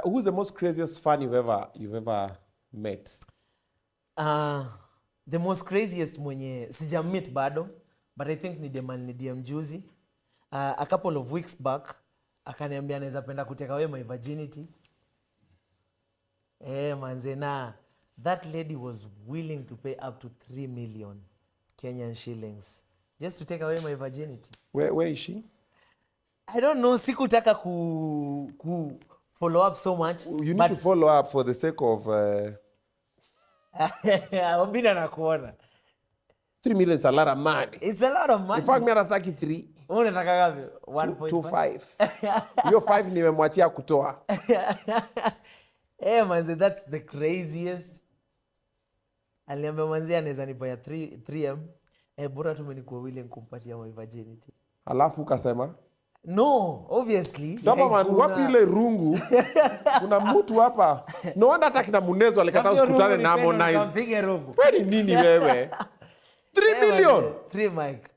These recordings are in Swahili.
Who's the most craziest fan you've ever met? The most craziest mwenye sijameet bado, but I think ni dem ni DM juzi, a couple of weeks back, akaniambia anaweza penda kutake away my virginity. Eh, manze, na that lady was willing to pay up to 3 million Kenyan shillings just to take away my virginity. Where is she? I don't know, sikutaka ku follow up so much. You need but to follow up for the sake of Obina nakuona. 3 million is a lot of money. It's a lot of money. In fact, mimi hata sitaki 3. Wewe unataka ngapi? 1.5? 2.5. Hiyo 5 nimemwachia kutoa. Eh, manze, that's the craziest. Aliambia manze anaweza nipa ya 3 3M. Eh, bora tu mimi nikuwa willing kumpatia my virginity. Alafu ukasema No, obviously. Dapperman, Hakuna- wapi ile rungu? Kuna mtu hapa. No wonder hata kina Munezo alikataa Hiyo rungu usikutane ni na pendo, Harmonize. nikampige rungu. Kweli nini wewe? 3 Eh, million. manze, 3 mic.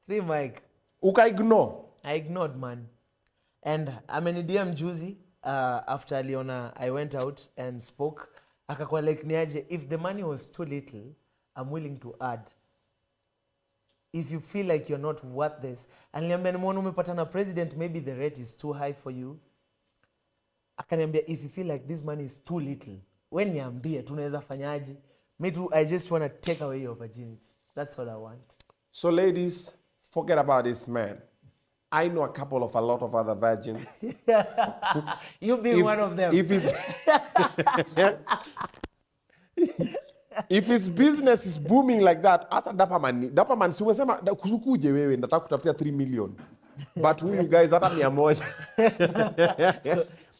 3 mic. Ukaignore. I ignored, man. And ameni DM juzi, after aliona I went out and spoke, akakuwa like, "Niaje, if the money was too little, I'm willing to add. If you feel like you're not worth this." Aliniambia, "Nimeona umepata na president, maybe the rate is too high for you." Akaniambia, "If you feel like this money is too little, we niambie tunaweza fanyaje. Me too, I just want to take away your virginity. That's all I want." So ladies, forget about this man. I know a couple of a lot of other virgins. You being one of them. If his business is booming like that, hata Dapperman, Dapperman si umesema kusukuje wewe nataka kutafutia 3 million. But huyu, guys, hata 100.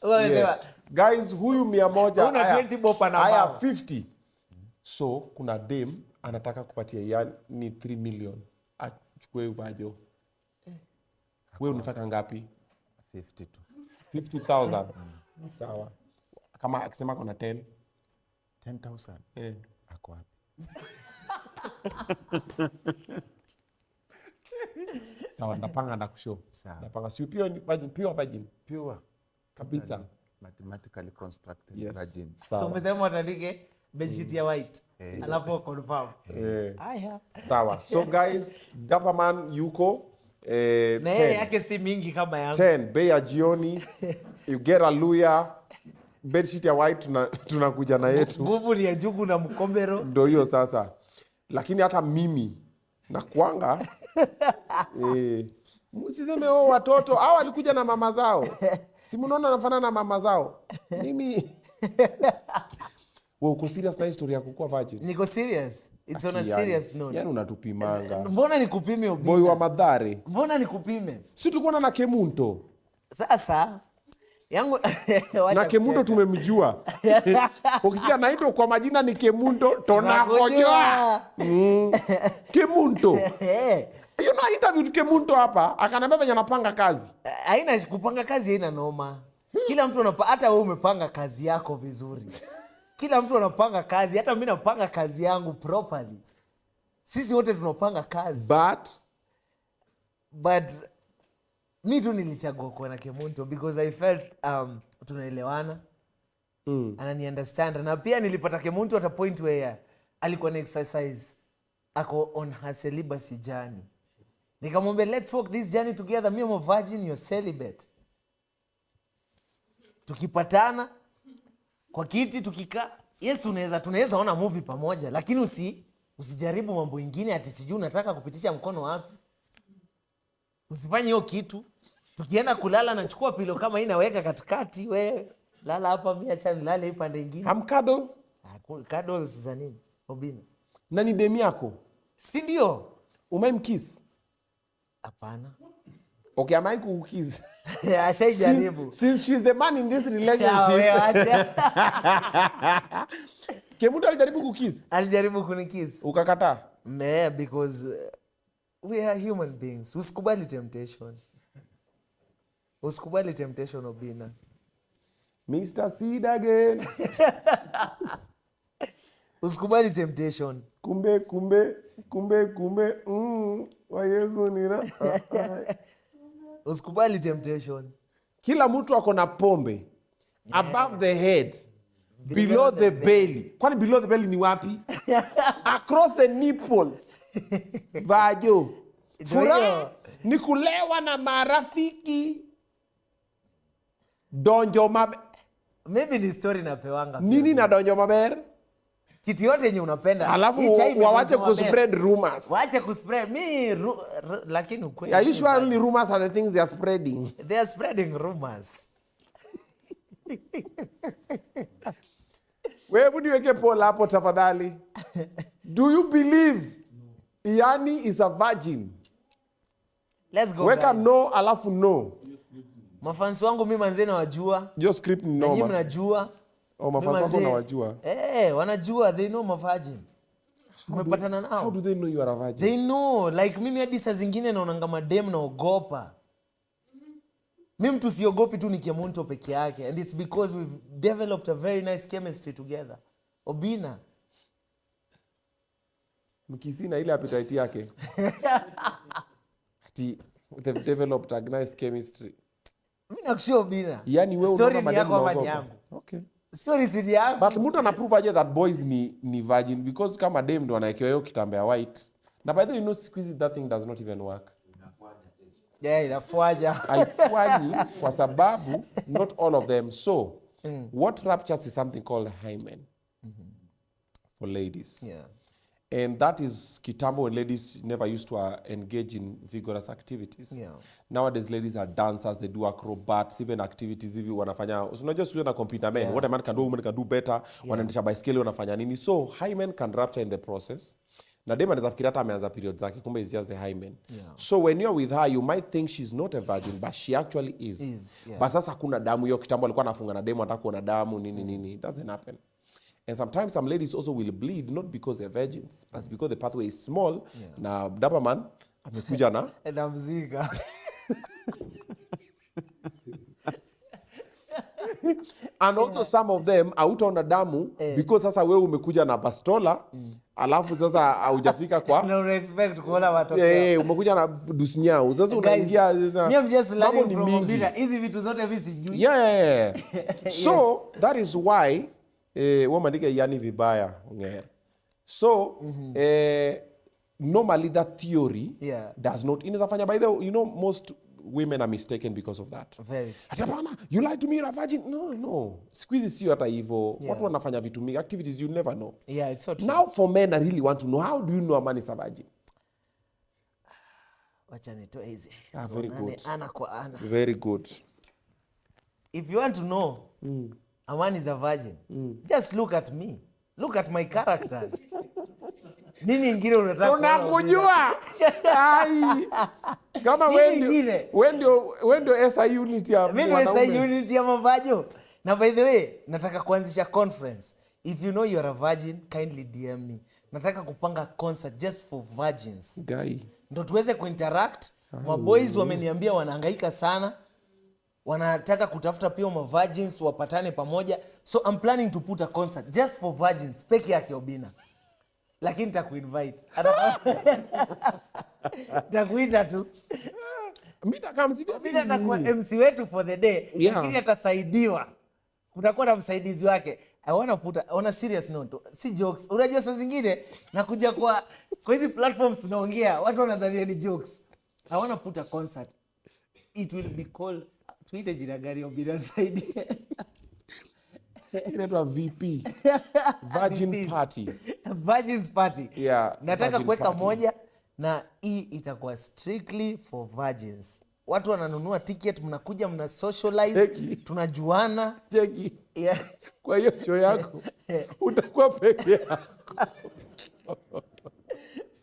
Wewe Yeah. Guys, huyu 100. Una Aya, 20 bob ana aya bao. 50. So kuna dem anataka kupatia yani 3 million achukue vajo. Wewe unataka ngapi? 50 tu. 50,000. Sawa. Kama akisema kuna 10. 10,000. Eh. Ako wapi? Sawa, ndapanga na kushow. Sawa. Ndapanga si pure virgin, pure virgin Pure. kabisa. Mathematically constructed Yes. virgin. Sawa. Umesema watandike bedsheet ya white alafu confirm. Eh. Aya. Sawa. So guys, Dapperman yuko Na yeye 10. yake si mingi kama yangu. 10 bei ya jioni, you get a luya bedsheet ya white, tunakuja na yetu. Nguvu ni ya jugu na mkombero. Ndo hiyo sasa, lakini hata mimi nakwanga, msiseme, "Oh, watoto au walikuja na mama zao." Si mnaona nafanana na mama zao? Mimi, wewe uko serious na historia ya kukuwa virgin? Niko serious. It's on a Aki, serious note. Yani unatupimanga. Mbona nikupime, Obina? Boy wa Madhare. Mbona nikupime? Si tulikuwa na Kemunto? Sasa yangu wacha Na Kemunto kucheka. Tumemjua. Ukisikia naitwa kwa majina ni Kemunto, tunakojoa. Kemunto. Eh, You know, I interviewed Kemunto hapa, akaniambia venye anapanga kazi. Haina kupanga kazi, haina noma. Kila mtu anapa, hata wewe umepanga kazi yako vizuri. Kila mtu anapanga kazi, hata mimi napanga kazi yangu properly. Sisi wote tunapanga kazi. But But mi tu nilichagua kuwa na Kemunto because I felt tunaelewana, anani understand, na pia nilipata Kemunto at a point where alikuwa na exercise, ako on her celibacy journey. Nikamwambia, "Let's walk this journey together. Me, I'm a virgin, you're celibate. Tukipatana kwa kiti, tukikaa, yes, unaweza tunaweza ona movie pamoja, lakini usijaribu mambo ingine ati sijui unataka kupitisha mkono wapi. Usifanye hiyo kitu. Tukienda kulala, nachukua pillow kama hii, naweka katikati, we lala hapa, mi acha nilale hii pande ingine." Hamcuddle? Ah, cuddles za nini, Obina? Na ni demu yako. Si ndio? Umemkiss? Hapana. Okay, am I kukiss? Ashaijaribu. Since she's the man in this relationship. Wewe acha. Kemunto alijaribu kukiss. Alijaribu kunikiss. Ukakataa. Me, because we are human beings. Usikubali temptation. Usikubali temptation, Obina. Mr. Seed again. Usikubali temptation. Kumbe kumbe kumbe kumbe wa Yesu ni Usikubali temptation. Kila mtu ako na pombe. Above the head, below the belly. Kwani below the belly ni wapi? Across the nipples. Vajo. Furaha hiyo. ni kulewa na marafiki. Donjo maber. Maybe ni story napewanga pia. Nini na donjo maber? Kitu yote yenye unapenda. Alafu Hii chai wawache imedonjo maber. kuspread rumors. Waache kuspread. Mi lakini ukweli. Are you sure only rumors are the things they are spreading? They are spreading rumors. Wewe hebu niweke poll hapo tafadhali. Do you believe Iyani is a virgin? Let's go, Weka guys. no alafu no. Mafansi wangu mi manze nawajua. Hiyo script ni Na nyinyi noma. mnajua. Oh, Mi mafansi wako manze- nawajua. Wanajua, they know mavirgin. Tumepatana nao. How do they know you are a virgin? They know, like mimi hadi saa zingine naonanga madem naogopa. Mi mtu siogopi tu nikiamunto peke yake, and it's because we've developed a very nice chemistry together. Obina. Mkisi na ile appetite yake. Ati they've developed a nice chemistry. Mi nakushia Obina. Yaani wewe Story unaona ni madem yako ama ni unaogopa. yangu? Okay. Story si ni yangu. But mtu anaprove aje that boys ni virgin, because kama dem ndo anaekewa hiyo kitambaa white. Na by the way, you know, siku hizi that thing does not even work. Yeah, inafuaja. Haifanyi kwa sababu not all of them. So what ruptures is something called hymen for ladies. Yeah. And that is kitambo when ladies never used to engage in vigorous activities. Yeah. Nowadays ladies are dancers, they do acrobats, even activities hivi wanafanya. Unajua siku hizi wana compete na men. Yeah. What a man can do, woman can do better. Wanaendesha baiskeli, wanafanya nini. So hymen can rupture in the process. Na dem anaweza fikiria hata ameanza period zake, kumbe it's just the hymen. Yeah. So when you're with her, you might think she's not a virgin, but she actually is. Is, yeah. But sasa kuna damu hiyo kitambo alikuwa anafunga na demu anataka kuona damu nini nini. It doesn't happen. And sometimes some ladies also will bleed not because they're virgins, but because the pathway is small. Yeah. Na Dabaman amekuja na Na mzinga. And also some of them hautaona damu because sasa wewe umekuja na bastola, alafu sasa haujafika kwa Na una expect kuona matokeo. Umekuja na dusnyau. Sasa Guys, unaingia me I'm just mambo learning ni from mingi. Obina. Hizi vitu zote mimi sijui. Yeah. So that is why wameandika yani vibaya ongera. So normally that theory Yeah. does not inaweza fanya. By the way, you know, most women are mistaken because of that. Very true. Ati hapana, you lied to me, you're a virgin. No, no. Siku hizi sio hata hivyo. Yeah. Watu wanafanya vitu mingi, activities you never know. Yeah, it's so true. Now for men, I really want to know, how do you know a man is a virgin? Wacha nitoe hizi. Ah, very Tuonane good. Ana kwa ana. Very good. If you want to know a man is a virgin, just look at me. Look at my characters. Nini ingine unataka kuona Obina? Tunakujua. Ai. Kama Nini wewe ndio ingine? wewe ndio SI unit ya Mimi ni SI wanaume. unit ya mavajo. Na by the way, nataka kuanzisha conference. If you know you are a virgin, kindly DM me. Nataka kupanga concert just for virgins. Guy. Ndo tuweze kuinteract. Maboys wameniambia wanahangaika sana. Wanataka kutafuta pia ma virgins wapatane pamoja. So I'm planning to put a concert just for virgins peke yake Obina. Lakini nitakuinvite. Nitakuita tu. Mimi nitakamsibia Obina atakuwa MC wetu for the day. Yeah. Lakini atasaidiwa. Kutakuwa na msaidizi wake. I wanna put on a serious note. Si jokes. Unajua saa zingine nakuja kwa hizi platforms tunaongea, watu wanadhania ni jokes. I wanna put a concert. It will be called, tuite jina gani Obina zaidi? Inaitwa VP. Virgin VPs. Party. Virgins Party. Yeah, Nataka Virgin kuweka Party. moja na hii itakuwa strictly for virgins. Watu wananunua ticket, mnakuja mna socialize, Cheki. tunajuana. Cheki. Yeah. Kwa hiyo show yako utakuwa peke yako.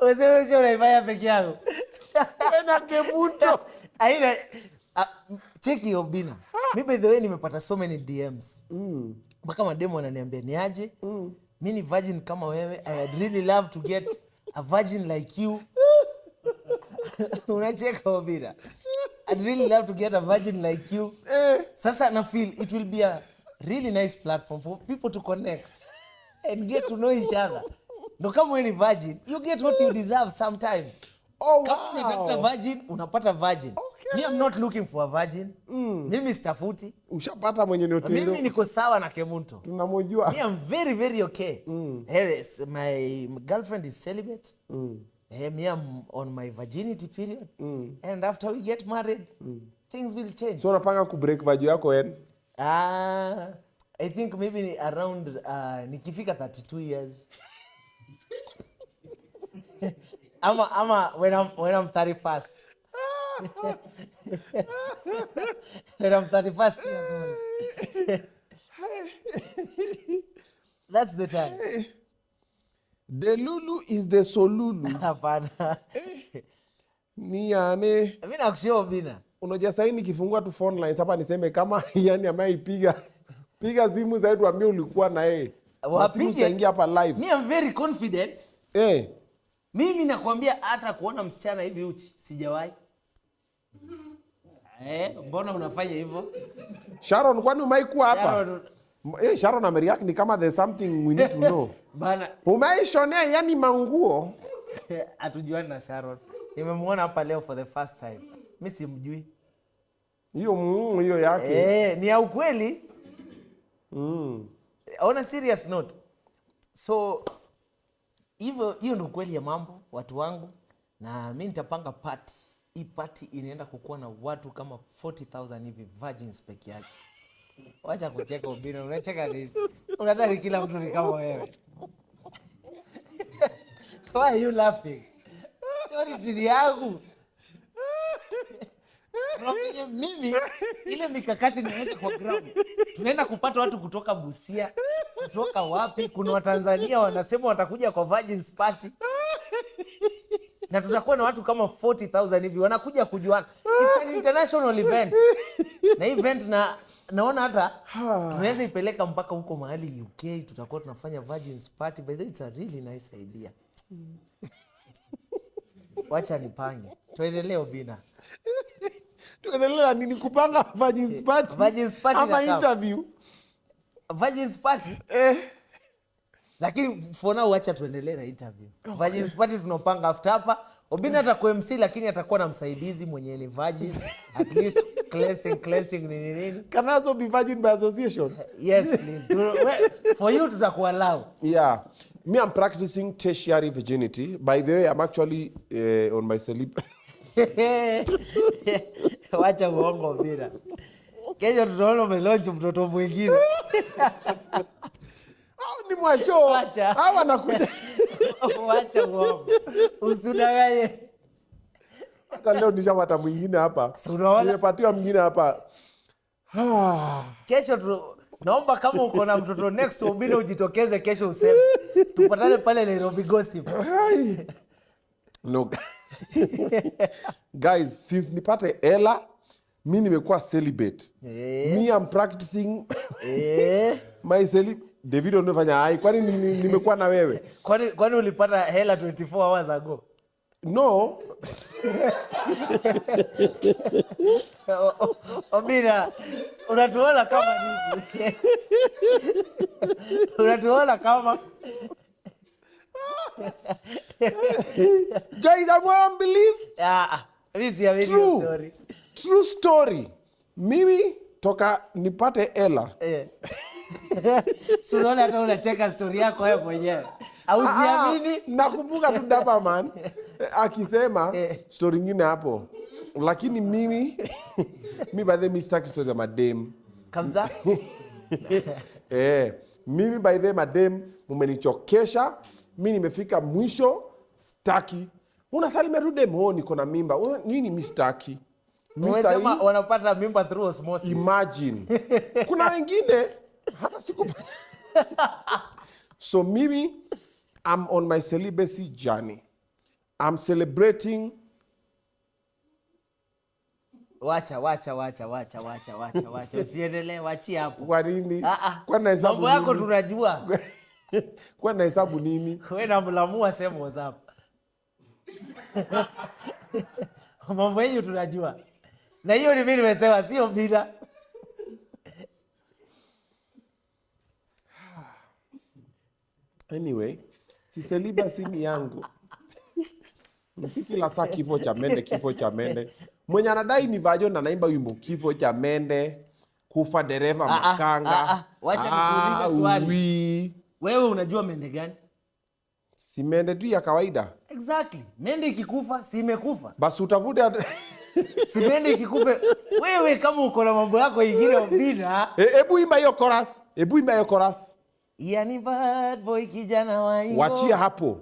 Wewe show unaifanya peke yako. Wewe na Kemuto. Aina cheki Obina. Mi by the way nimepata so many DMs. Mpaka mademu wananiambia ni aje? Mi ni virgin kama wewe. I would really love to get a virgin like you. Unacheka Obina. I'd really love to get a virgin like you. Sasa na feel it will be a really nice platform for people to connect and get to know each other. Ndo kama wewe ni virgin, you get what you deserve sometimes. Oh, Kama unatafuta wow. virgin, unapata virgin. Okay. Me, I'm not looking for a virgin. Mimi sitafuti. Ushapata mwenye ni Mimi Otero. niko sawa na Kemunto. Tunamjua. Me, I'm very, very okay. Here is my girlfriend is celibate. Me, I'm on my virginity period. And after we get married, things will change. So unapanga kubreak virgin yako when? Ah, I think maybe around nikifika 32 years. Ama when I'm 31st. When I'm 31st years old. That's the time. The Lulu is the Solulu. Hapana. Ni yani. Mimi nakushia, Bina. Unajua sahii nikifungua tu phone lines hapa niseme kama yani ameipiga piga simu zaidi tuambie ulikuwa na yeye. Na simu Wapige. zitaingia hapa live. Me, I'm very confident. Eh, Mimi nakwambia hata kuona msichana hivi uchi sijawahi. Eh, mbona unafanya hivyo? Sharon, kwani umeikuwa hapa? Sharon, Eh, Sharon amereact ni kama there's something we need to know. Bana, Umeishonea yani manguo? Hatujuani na Sharon. Nimemwona hapa leo for the first time. Mi simjui. Hiyo hiyo yake. Eh, ni ya ukweli. On a serious note. So hivyo hiyo ndio ukweli ya mambo, watu wangu, na mi nitapanga party. Hii party inaenda kukuwa na watu kama 40,000 hivi, virgins peke yake. Wacha kucheka, Obina, unacheka nini? Unadhani kila mtu ni kama wewe? Why are you laughing? Story si ni yangu. Unafikiria mimi ile mikakati naweka kwa ground. Tunaenda kupata watu kutoka Busia, kutoka wapi? Kuna Watanzania wanasema watakuja kwa Virgins Party. Na tutakuwa na watu kama 40,000 hivi wanakuja kujuana. It's an international event. Na event na naona hata tunaweza ipeleka mpaka huko mahali UK, tutakuwa tunafanya Virgins Party. By the way, it's a really nice idea. Wacha nipange. Tuendelee, Obina. Tuendelea nini, kupanga Virgins Party? Virgins Party ama na interview? Virgins Party. Eh. Lakini for now wacha tuendelee na interview. Virgins Party tunapanga after hapa. Obina atakuwa MC, lakini atakuwa na msaidizi mwenye ni virgin. At least cleansing, cleansing, nini nini. Can I also be virgin by association? Yes, please. For you tutakuwa allow. Yeah. Me, I'm practicing tertiary virginity. By the way, I'm actually on my celib. Wacha uongo, Obina. Kesho tutaona umelaunch mtoto mwingine. Hao ni mwasho. Wacha. Hao wanakuja. Wacha uongo. Usitudanganye. Hata leo nishapata mwingine hapa. Si unaona? Nimepatiwa mwingine hapa. Ah. Kesho naomba kama uko na mtoto next to Obina ujitokeze kesho useme. Tupatane pale Nairobi Gossip. Ai. No. Guys, since nipate hela, mi nimekuwa celibate. Me, I'm practicing my celib. David unafanya ai, kwani nimekuwa na wewe? Kwani ulipata hela 24 hours ago? No. Obina, unatuona kama nini? Unatuona kama Guys, I'm unbelieve. Ah, mimi siamini hiyo True. story. True story. Mimi toka nipate hela. Si unaona hata unacheka story yako wewe mwenyewe. Haujiamini? Ah, nakumbuka tu Dapper Man akisema story ingine hapo. Lakini mimi mi by the way, mi sitaki story za madem. Kabisa? Eh, mimi by the way, madem mumenichokesha. Mi nimefika mwisho, sitaki. Unasalimia tu dem, "Oh, niko na mimba." Nini mi sitaki. Mi Umesema sahi- wanapata mimba through osmosis. Imagine. Kuna wengine hata sikufanya. So mimi I'm on my celibacy journey. I'm celebrating. Wacha, wacha, wacha, wacha, wacha, wacha, wacha. Usiendelee, wachia hapo. Kwa nini? Ah, ah. Kwani nahesabu Mambo yako nini? tunajua. Kwani nahesabu nini? Wewe na mlamua sema WhatsApp. Mambo yenu tunajua. Na hiyo ni mimi nimesema, sio bila. Anyway, si celibacy ni yangu. Si kila saa kifo cha mende, kifo cha mende. Mwenye anadai ni Vajo na naimba wimbo kifo cha mende, kufa dereva Ah, ah, makanga. ah, ah. Wacha nikuulize swali. Wi. Wewe unajua mende gani? Si mende tu ya kawaida. Exactly. Mende ikikufa, si imekufa. Basi utafute Si mende ikikufa, wewe kama uko na mambo yako ingine Obina. Hebu imba hiyo chorus. Hebu imba hiyo chorus. Yani bad boy kijana wa Ingo. Wachia hapo.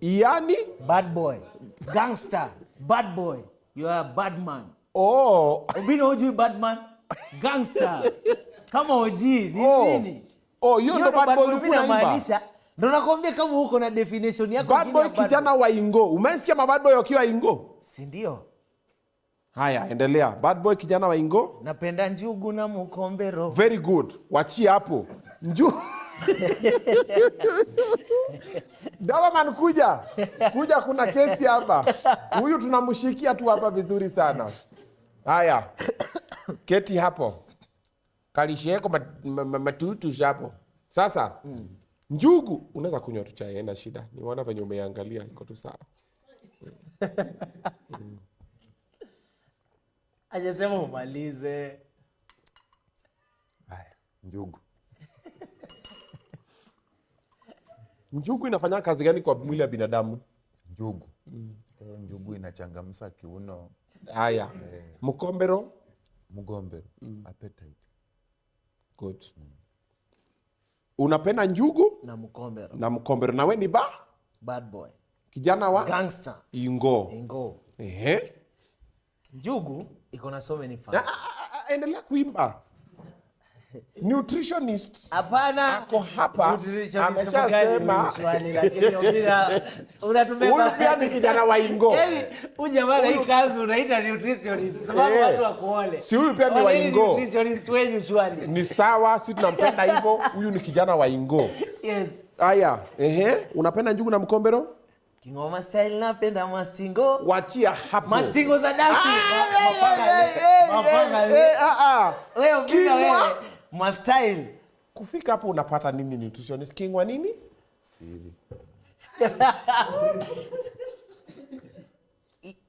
Yani Bad boy. Gangster. Bad boy. You are a bad man. Oh. Obina hujui bad man? Gangster. Kama hujui ni nini? Oh, hiyo Hiyo ndo bad boy mimi ulikuwa unaimba. namaanisha. Ndo nakwambia kama uko na definition yako Bad ingine boy ya bad kijana boy. wa Ingo. Umesikia ma bad boy wakiwa Ingo? Si ndio? Haya, endelea. Bad boy kijana wa Ingo. Napenda njugu na mukombero. Very good. Wachia hapo. Dawaman kuja. Kuja, kuna kesi hapa. Huyu tunamshikia tu hapa vizuri sana. Haya. Keti hapo. Kalisheko matutu hapo. Sasa njugu unaweza kunywa tu chai, haina shida. Nimeona venye umeangalia iko tu sawa. Hajasema umalize. Haya, njugu. Njugu inafanya kazi gani kwa mwili ya binadamu? Njugu. Njugu inachangamsha kiuno. Haya. Mkombero? Mgombero. Appetite. Good. Unapenda njugu na mkombero. Na mkombero. Na we ni ba? Bad boy. Kijana wa? Gangster. Ingo. Ingo. Ehe. Njugu iko na so many fans. Endelea kuimba. Nutritionist. Hapana. Ako hapa, Nutritionist ameshasema. mgani swali, lakini Obina, unatubeba. Huyu pia ni kijana wa Ingo. Yaani, huyu jamaa na hii kazi unaita nutritionist, sababu watu wakuone. Si huyu pia ni wa Wanini Ingo. nutritionist wenyu swali. Ni sawa, si tunampenda hivyo. Huyu ni kijana wa Ingo. Yes. Aya, ehe, unapenda njugu na mkombero? Kingoma style napenda mastingo. Wachia hapo. Mastingo za dansi. Ah, Mapanga Wewe Obina Kingwa. wewe. Ma style. Kufika hapo unapata nini nutritionist? Kingwa nini? Siri.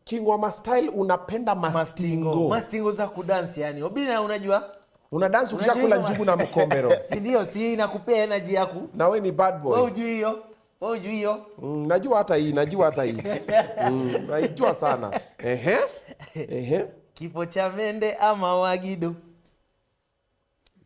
Kingwa ma style unapenda mastingo. Mastingo. Mastingo za kudansi yani. Obina unajua? Una dance Unajua ukishakula hizo njugu na mkombero. Si ndio? Si inakupea energy yaku. Na wewe ni bad boy. Wewe hujui hiyo. Wewe hujui hiyo. Najua hata hii, najua hata hii. Naijua sana. Ehe. Ehe. Kifo cha mende ama wagido.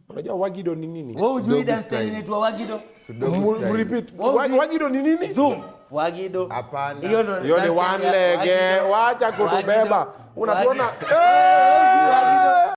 Unajua wagido ni nini? Wewe hujui Doggy dance style style. inaitwa wagido? Si doggy style. Repeat. Wewe hujui- Wagido ni nini? Zoom. Wagido. Hapana. Hiyo ndo Hiyo ni dance one style ya leg. wagido. Wacha kutubeba. Wagido. Unatuona. Wagido.